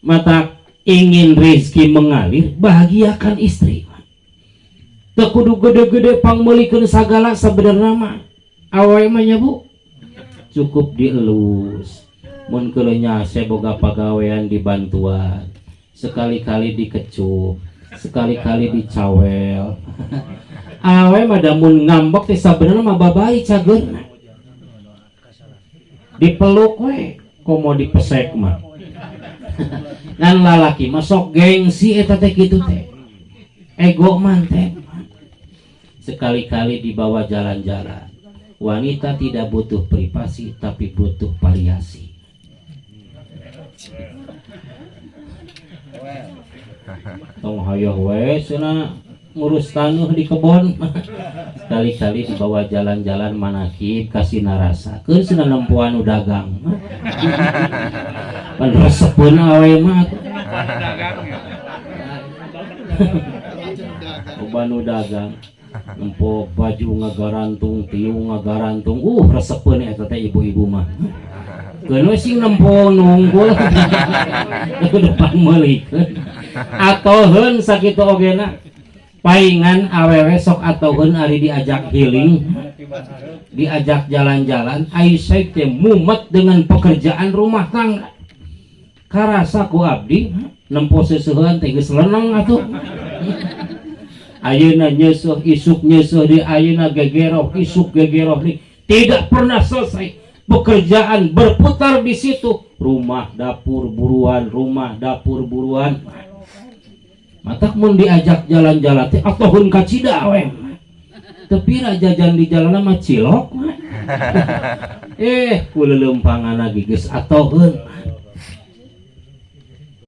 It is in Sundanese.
Mata ingin rezeki mengalir, bahagiakan istri. Teu kudu gede-gede pangmeulikeun sagala sebenarnya mah. Awewe mah nya, Bu, cukup dielus. Mun keuleuh nyase boga pagawean dibantuan. Sekali-kali dikecup, sekali-kali dicawel. Awewe mah da mun ngambek teh sabenerna mah babari cageurna. Dipeluk we, komo dipesek mah. Ngan lalaki mah sok gengsi eta teh kitu teh. Ego man teh. Sekali-kali dibawa jalan-jalan. Wanita tidak butuh privasi, tapi butuh variasi. Tong hayoh we cenah ngurus taneuh di kebon. Sekali-kali dibawa jalan-jalan manakib kasih narasa. Keun cenah nempoan nu dagang. Pan resepeun awe mah atuh. Loba nu dagang. Nempo baju ngagarantung, tiung ngagarantung. Resepeun eta teh ibu-ibu mah. Keun we sing nempo nunggul. Ke depan meulikeun. Atoheun sakitu ogena. Paingan awewe sok atoheun ari diajak healing, diajak jalan-jalan, ai saik teh mumet dengan pekerjaan rumah tangga. Karasa ku abdi nempo seuseuhan teh geus leneng atuh. Ayeuna nyeuseuh, isuk nyeuseuh di ayeuna gegeroh, isuk gegeroh di tidak pernah selesai. Pekerjaan berputar di situ, rumah dapur buruan, rumah dapur buruan. Matak mun diajak jalan-jalan teh atoheun kacida we. Teu pira jajan di jalan mah cilok. Ku leuleumpangan lagi geus atoheun.